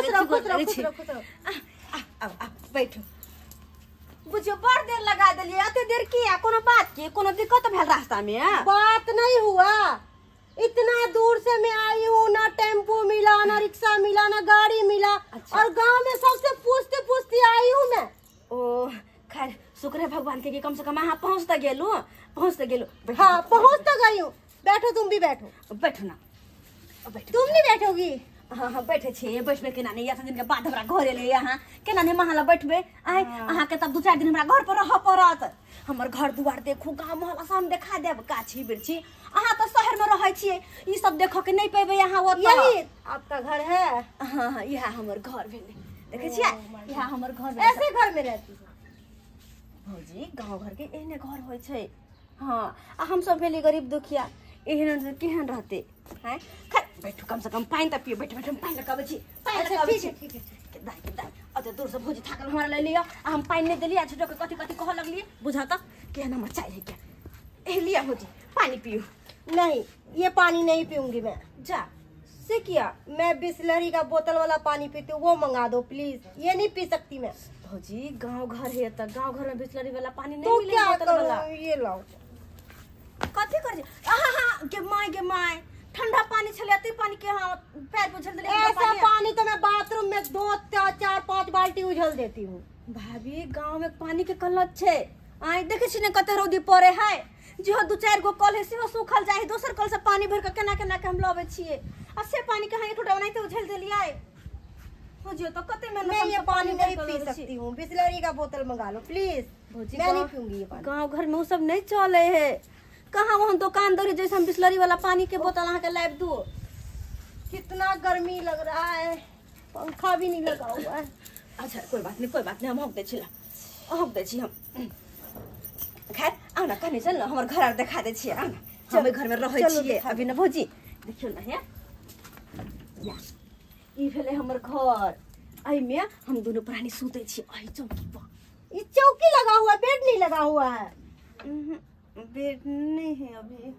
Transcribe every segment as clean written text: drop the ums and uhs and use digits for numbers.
खुश रहो, खुश रहो, खुश रहो, खुश रहो। आ आ बैठू। बुझियो बड़ देर लगा देलियै, एते देर किया? कोनो बात के कोनो दिक्कत भेल रास्ता में? बात नहीं हुआ, इतना दूर से मैं आई हूँ, ना टेम्पू मिला, ना रिक्शा मिला, ना गाड़ी मिला। अच्छा। और गांव में सबसे पूछते पूछते आई हूँ मैं। ओ खैर शुक्र है भगवान के कि कम से कम अहाँ पहुँच तऽ गेलू, पहुँच तऽ गेलू। हाँ पहुँच तो गई हूँ। बैठो, तुम भी बैठो। बैठो ना, बैठो। तुम नहीं बैठोगी? हाँ हाँ बैठे छियै, बैठबै केना नहि? एते दिन के बाद हमरा घर एलै अहाँ, केना नहि महला बैठबै? आँय अहाँके तब 2-4 दिन हमरा घर पर रहऽ पड़त। हमर घर दुआर देखू, गाँव मोहल्ला सब हम देखा देब, गाछी बिरछी। अहाँ तऽ शहर में रहै छियै, ई सब देखऽ के नहि पेबै अहाँ ओतऽ। यही आपका घर है? हाँ हाँ इएह हमर घर भेलै, देखै छियै इएह हमर घर भेलै। ऐसे घर में रहती हो? भौजी गाँव घर के एहने घर होइ छै। हाँ आ हमसब भेली गरीब दुखिया, एहन केहन रहतै? हैं खैर बैठू, कम से कम पानि तऽ पियू। बैठू बैठू, हम पानि लऽ कऽ अबै छी, पानि लऽ कऽ अबै ठीक छी। है, ठीक है, ठीक के दाइ के दाइ, ओते दूर से भौजी थाकल हमरा लऽ लिअ आ हम पानि नहि देलियै, आ झूठो के कथी कथी कहऽ लगलियै। बुझऽ तऽ केहन हमर चालि है क्या। ए लिअ भौजी पानि पियू। नहीं ये पानी नहीं पीऊंगी मैं। जा से किया? मैं बिस्लरी का बोतल वाला पानी पीती हूँ, वो मंगा दो प्लीज, ये नहीं पी सकती मैं। भौजी गाँव घर है तऽ गाँव घर में बिस्लरी वाला पानी नहीं तो मिले, क्या बोतल वाला। करूँ, ये लाओ। कथी कर? हाँ हाँ गे my गे my, ठंडा पानी छलै एते पानी के हाँ पैर पोछल देलियै। ऐसा पानी तो मैं बाथरूम में 2, 4, 5 बाल्टी उझल देती हूँ। भाभी गाँव में पानी के किल्लत छै। आइ देखै छी ने कते रौदी पड़े है, जेहो 2-4 गो कल है सेहो सूखल जाइ है, दोसर कल से पानी भरि कऽ केना केना के हम लबै छियै, आ से पानी के अहाँ एक लोटा ओनाहिते उझलि देलियै। बुझियौ तऽ कते मेहनत मैं हम ये सब पानी भरि नहीं कऽ पी लबै छी। सकती हूँ, बिस्लरी का बोतल मंगा लो प्लीज। भौजी मैं नहीं पीऊंगी ये पानी। गाँव घर में ओ सब नहीं चले है, कहाँ वहाँ दुकान दौरी जैसे हम बिस्लरी वाला पानी के बोतल अहाँ के लाबि दू। कितना गर्मी लग रहा है, पंखा भी नहीं लगा हुआ है। अच्छा कोई बात नहीं, कोई बात नहीं, हम हौक दै छी, ला हौक दै छी हम। खैर आउ ना कनी चल न, हमर घर आर देखा दै छियै, आउ ना। हम ओहि घर में रहै चलू छियै देखा अभी न भौजी। देखियौ न हे, या ई भेलै हमर घर, एहिमे हम दुनू प्राणी सुतै छियै एहि चौकी पर। ये चौकी लगा हुआ है, बेड नहीं लगा हुआ है। बेड नहीं है अभी।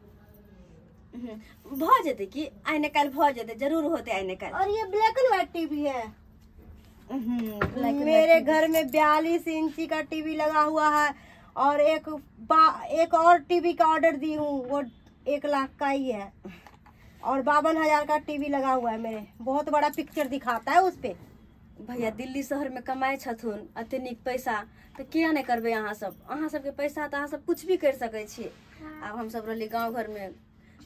भऽ जेतै कि आइ ने काल्हि भऽ जेतै, जरूर होतै आइ ने काल्हि। और ये ब्लैक एंड व्हाइट टीवी है। ब्लैक एंड मेरे व्हाइट। घर में 42 इंची का टीवी लगा हुआ है और एक और टीवी का ऑर्डर दी हूँ, वो 1 लाख का ही है, और 52,000 का टीवी लगा हुआ है मेरे। बहुत बड़ा पिक्चर दिखाता है उस पे। भैया दिल्ली शहर में कमाइ छथुन एते नीक पैसा, तऽ किया नहि करबै अहाँ सब? अहाँ सबके पैसा तऽ अहाँ सब कुछ भी करि सकै छी। आब हमसब रहली गाँव घर में,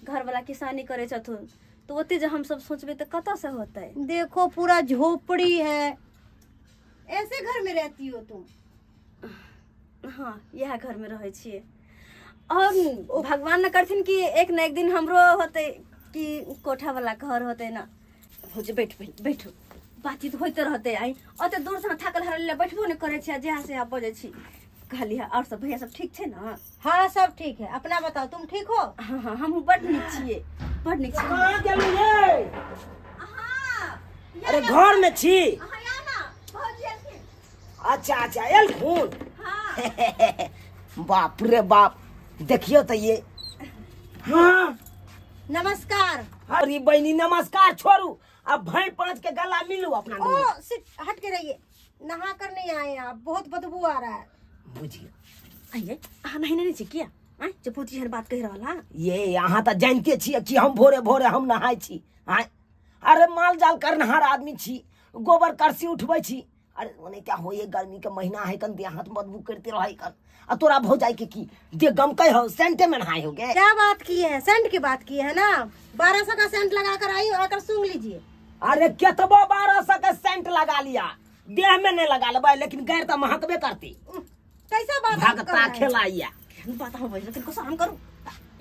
घरवाला किसानी करै छथुन, तऽ ओते जे हमसब सोचबै तऽ कतऽ से होतै? देखो पूरा झोपड़ी है, ऐसे घर में रहती हो तुम? हाँ इएह घर में रहै छियै। और भगवान न करथिन कि एक न एक दिन हमरो होतै कि कोठा वाला घर होतै न। भौजी बैठ बैठू, बातचीत होइते रहतै। आइ ओते दूर से थाकल हारल बैठबो नहि करै छी, आ जहाँ से यहाँ बजै छी। कहली और सब भैया सब ठीक छै न? हाँ सब ठीक है, अपना बताओ तुम ठीक हो? हाँ हाँ हमहूँ बड नीक छियै, बड नीक छियै। कहाँ गेलू रे? अरे घर में छी? अच्छा अच्छा एलखुन। बाप रे बाप, देखियो तो ये। हाँ नमस्कार। अरे बहनी नमस्कार छोड़ू, अब भाई पांच के गला मिलू अपना। ओ सिट हट के रहिए, नहा कर नहीं आए आप, बहुत बदबू आ रहा है। बुझिए आइए अहाँ नहेने नहि छी किया? आँय जे भौजी एहन बात कहि रहल हँ। ये अहाँ तऽ जानते छियै कि हम भोरे भोरे हम नहाय छी। आँय अरे माल जाल करनहार आदमी छी, गोबर करसी उठबै छी। अरे ओने क्या होइए, गर्मी के महीना है कन, देह हाथ बदबू करते रहै कन। आ तोरा भौजाई के की दे गमकै हो, सेंटे में नहाय हो गे। क्या बात की है, सेंट की बात की है ना? 1200 का सेंट लगा कर आई, आकर सूंघ लीजिए। अरे केतबो 1200 का सेंट लगा लिया, देह में नहीं लगा लेबै, लेकिन गैर तऽ महकबे करती। कैसा बात आप कर भगता रहे हैं? खेलाइया। केहन बात अहाँ बजै किनको शरम करू,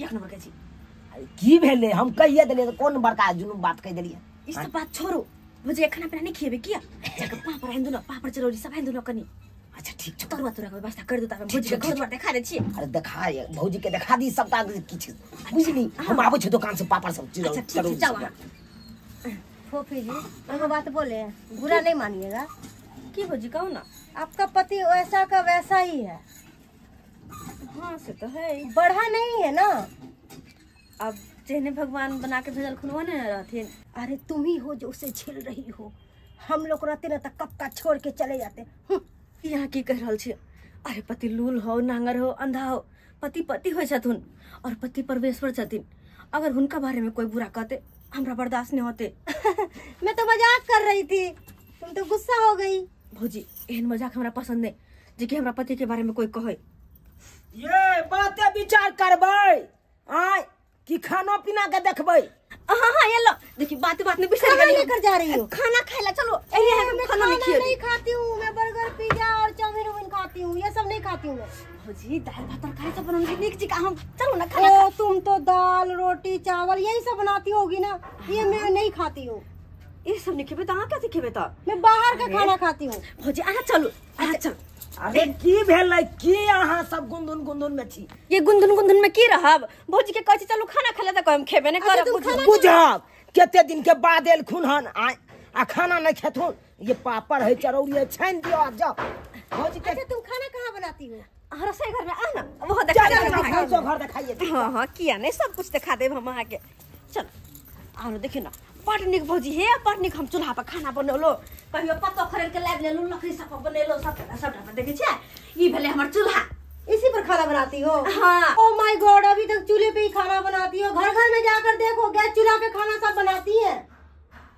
एक नंबर के छी। अरे की भेलै, हम कहिए देलियै तऽ कोन बड़का जुनून बात कहि देलियै। ई सब बात छोड़ू भौजी, खाना पीना नहीं खिएबै किया? जाके पापड़ आनि दू न, पापड़ चरौरी सब आनि दू न कनी। अच्छा ठीक छै, तरुआ तोरा के व्यवस्था कर दू, तब भौजी के घर द्वार देखा दै छियै। अरे देखा भौजी के देखा दी सबटा किछु, बुझली? हम आबै छी दोकान से पापड़ सब अच्छा ठीक छै, जाउ अहाँ। फोफी जी एगो बात बोले, बुरा नहीं मानिएगा। की भौजी कहू ना? आपका पति वैसा का वैसा ही है। हाँ से तो है, बढ़ा नहीं है ना। अब जेहने भगवान बना के भेजलखुन ओहने ने रहथिन। अरे तुम ही हो जो उसे झेल रही हो, हम लोग रहते ना तो कब का छोड़ के चले जाते। यहाँ की कह रहल छी? अरे पति लूल हो, नांगर हो, अंधा हो, पति पति होइ छथुन और पति परमेश्वर छथिन। अगर हुनका बारे में कोई बुरा कहते हमरा बर्दाश्त नहीं होते। मैं तो मजाक कर रही थी, तुम तो गुस्सा हो गई। भौजी एहन मजाक हमरा पसंद नहीं जे कि हमरा पति के बारे में कोई कहे। ये बाते विचार करबै आय कि खाना पीना के देखबै? हाँ हाँ ये लो देखी बात बात में बिसर कहाँ गेली। लेकर जा रही हो? खाना खाए ला चलो। एही है मैं खाना नहीं खाना खिए। नहीं खाती हूँ, मैं बर्गर पिज्जा और चाउमीन उमिन खाती हूँ, ये सब नहीं खाती हूँ मैं। भौजी दाल भात तरकारी सब बनल नीक जी का हम चलो ना खाना। ओ तुम तो दाल रोटी चावल यही सब बनाती होगी ना, ये मैं नहीं खाती हूँ। ये सब नहीं खेबे त अहाँ कथी खेबे त? मैं बाहर का खाना खाती हूँ। भौजी अहाँ चलू, अहाँ चलू। अरे की भेलै की अहाँ सब गुंदुन गुंदुन में छी? ये गुंदुन गुंदुन में की रहब? भौजी के कहै छी चलू खाना खा ले त कहम खेबे नहीं करब। तुम बुझब कते दिन के बाद एलखुन हन आय आ खाना नहीं खेथुन। ये पापड़ है चरौरी है छानि दियो आ जाओ भौजी के। अच्छा तुम खाना कहाँ बनाती हो? अहाँ रसोई घर में आ ना, वो देखा चल देब। चल घर देखाइए। हाँ हाँ किया नहीं सब कुछ देखा देब हम अहाँ के। चल आरो देखियो ना बड़ नीक भौजी हे, बड़ नीक हम चूल्हा पर खाना बनौलो। कहियो पत्तो खरीद के लाबि लेलहुँ, लकड़ी सब पर बनेलहुँ, सब सबटा देखै छियै। ई भेलै हमर चूल्हा। इसी पर खाना बनाती हो? हाँ। ओ my God, अभी तक चूल्हे पे ही खाना बनाती हो। घर घर में जाकर देखो गैस चूल्हा पे खाना सब बनाती है।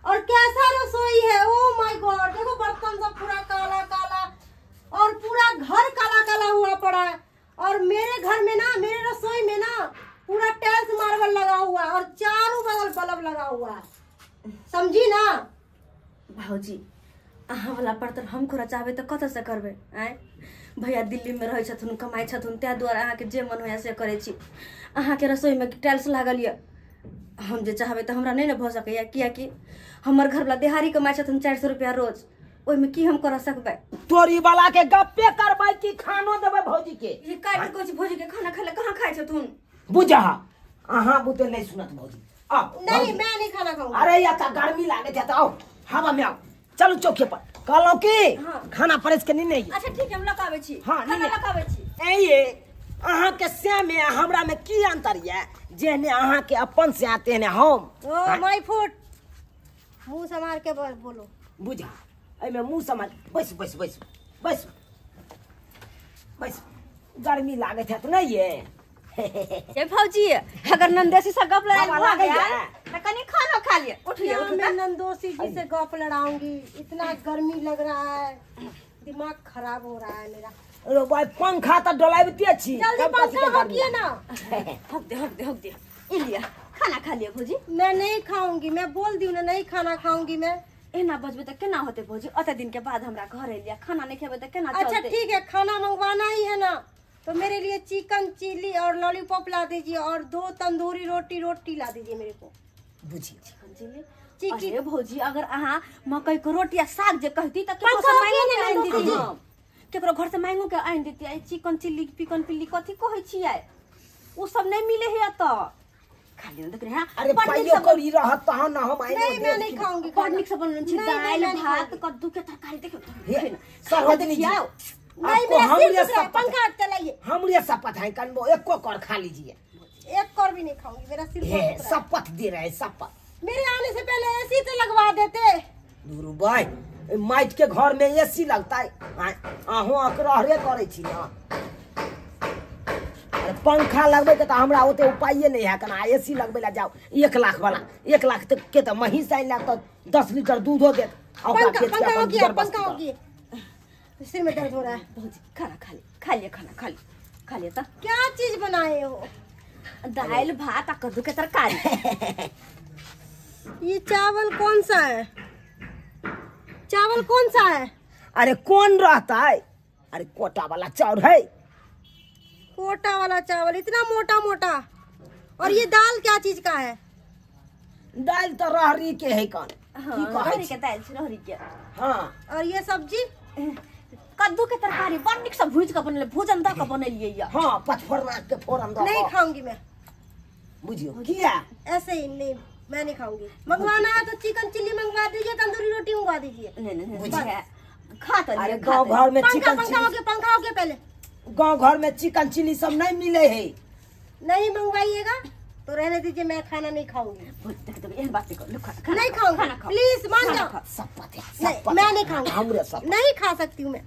और कैसा रसोई है, ओ my God, देखो बर्तन सब पूरा काला काला और पूरा घर काला काला हुआ पड़ा है। और मेरे घर में ना, मेरे रसोई में ना पूरा टाइल्स मार्बल लगा हुआ है और चारों बगल बल्ब लगा हुआ है, समझी ना? भौजी अहाँ वाला बर्तन हम करऽ चाहबै तऽ कतऽसँ करबै? आँय भैया दिल्ली में रहै छथुन, कमाइ छथुन, ताहि दुआरे अहाँके जे मन होइए से करै छी। अहाँके रसोईमे टाइल्स लागल यऽ, हम जे चाहबै तऽ हमरा नहि ने भऽ सकैए, कियाकि हमर घरवला देहाड़ी कमाइ छथुन 400 रुपया रोज, ओहिमे की हम करऽ सकबै? तोरी वाला के गप्पे करबै कि खानो देबै भौजी के? ये काटि कहै छी भौजी के खाना खाइ लए कहाँ खाइ छथुन? बुझह अहाँ बुते नहीं सुनत भौजी। आओ नहीं मैं नहीं खाना खाऊंगी। अरे या त गर्मी लागे छै त आओ हवा में आओ, चलू चौके पर। कहलहुँ की हाँ। खाना परस के नहीं। अच्छा ठीक है हम लऽ आबै छी। हाँ, खाना नहीं। लऽ आबै छी। ए अहाँ के से में हमरा में की अंतर ये? जेहने अहाँ के अपन से आते ने हम। ओ my foot, मुंह संभाल के बोलो। बुझा एहिमे मुंह संभाल, बैस बैस बैस बैस बैस, गर्मी लागे छै त नहीं ये। ए भौजी अगर नंदेसी से गप लड़ाई हवा भऽ लागैया। गेल त कनी खाना खा लिअ। उठिए क्या उठू मैं त। नंदोसी जी से गप लड़ाऊंगी? इतना गर्मी लग रहा है, दिमाग खराब हो रहा है मेरा। अरे भाई पंखा त डोलाबिते छी। जल्दी तब कथी पंखा के गर्मी हकिए ना। हक दे हक दे हक दे, ई लिअ खाना खा लिअ भौजी। मैं नहीं खाऊंगी, मैं बोल दी ना नहीं खाना खाऊंगी मैं। एना बजबै त केना होतै भौजी? अते दिन के बाद हमरा घर एलियै, खाना नहीं खेबै त केना अच्छा चलतै? ठीक है, खाना मंगवाना ही है ना तो मेरे लिए चिकन चिल्ली और लॉलीपॉप ला दीजिए और 2 तंदूरी रोटी रोटी ला दीजिए मेरे को। बुझिए चिकन चिल्ली? चिकन। अरे भौजी अगर अहाँ मकई के रोटी आ साग जे कहती त केकरो पंखा से मांगो होकिए के ना आनि नंदोसी देती जी। हम। केकरो घर से मांगो के आनि देती। आई चिकन चिल्ली पिकन पिल्ली कथी कहै छियै? उ सब नहीं मिले है एतऽ। खाली देख रहे हैं। अरे बड़ नीक पाइयो से कौड़ी रहत तहन ना हम आइनो नहीं मैं नहीं खाऊंगी बड़ खाना। नीक से बनल छै नहीं, नहीं, दालि मैं नहीं भात खाऊंगी। कद्दू के तरकारी। देखियौ हे, खाना सरोजनी जी, देखियौ। नहीं आपको मेरा हमरे सिर दुख रहा है, शपथ है। पंखा चलाइए। हमरे शपथ है कनबो एको कर खा लीजिए। एक कौर भी नहीं खाऊंगी, मेरा सिर हे बहुत दुख रहा है। शपथ दे रहे हैं शपथ। मेरे आने से पहले एसी तो लगवा देते। दूरू भाई माइट के घर में एसी लगता है, अहूँ अकरहरे करै छी ना। अरे पंखा लगबै के तऽ हमरा ओते उपाये नहीं है कना एसी लगबै ला जाओ 1 लाख वाला 1 लाख तक के तऽ महींस आनि लायक तऽ 10 लीटर दूधो देत। आ ओकरा पंखा बेच के पंखा अपन हो गया, गुजर बसर पंखा हो करब। गया, सिर में दर्द हो रहा है। भौजी खाना खा ले, खा लिअ खाना खा लिअ खा लिअ त। क्या चीज बनाए हो? दालि भात आ कद्दू के तरकारी। ये चावल कौन सा है? चावल कौन सा है? अरे कौन रहता है? अरे कोटा वाला चाउर है। कोटा वाला चावल इतना मोटा मोटा। और ये दाल क्या चीज का है? दाल तो रहरी के है कौन हाँ, की कहै रहरी छी? के दालि छै रहरी के। हाँ और ये सब्जी? कद्दू के तरकारी बड़ नीक से भूज के बनेले, भूजन दऽ के बनेलियै या। हाँ पचफोरना के फोरन दऽ नहीं कऽ। खाऊंगी मैं बुझियो किया ऐसे ही नहीं, मैं नहीं खाऊंगी। मंगवाना है तो चिकन चिल्ली मंगवा दीजिए, तंदूरी रोटी मंगवा दीजिए। नहीं नहीं नहीं खा तो अरे गांव घर में पंखा चिकन पंखा हो गया, पंखा हो गया पहले। गांव घर में चिकन चिल्ली सब नहीं मिले है। नहीं मंगवाइएगा तो रहने दीजिए, मैं खाना नहीं खाऊंगी। देख देख एहन बात नहीं करू, खाना नहीं खाऊंगी, खाना खाओ। प्लीज मान जाओ। शपथ है, नहीं, शपथ मैं नहीं खाऊंगी। हमरे शपथ। नहीं खा सकती हूँ मैं।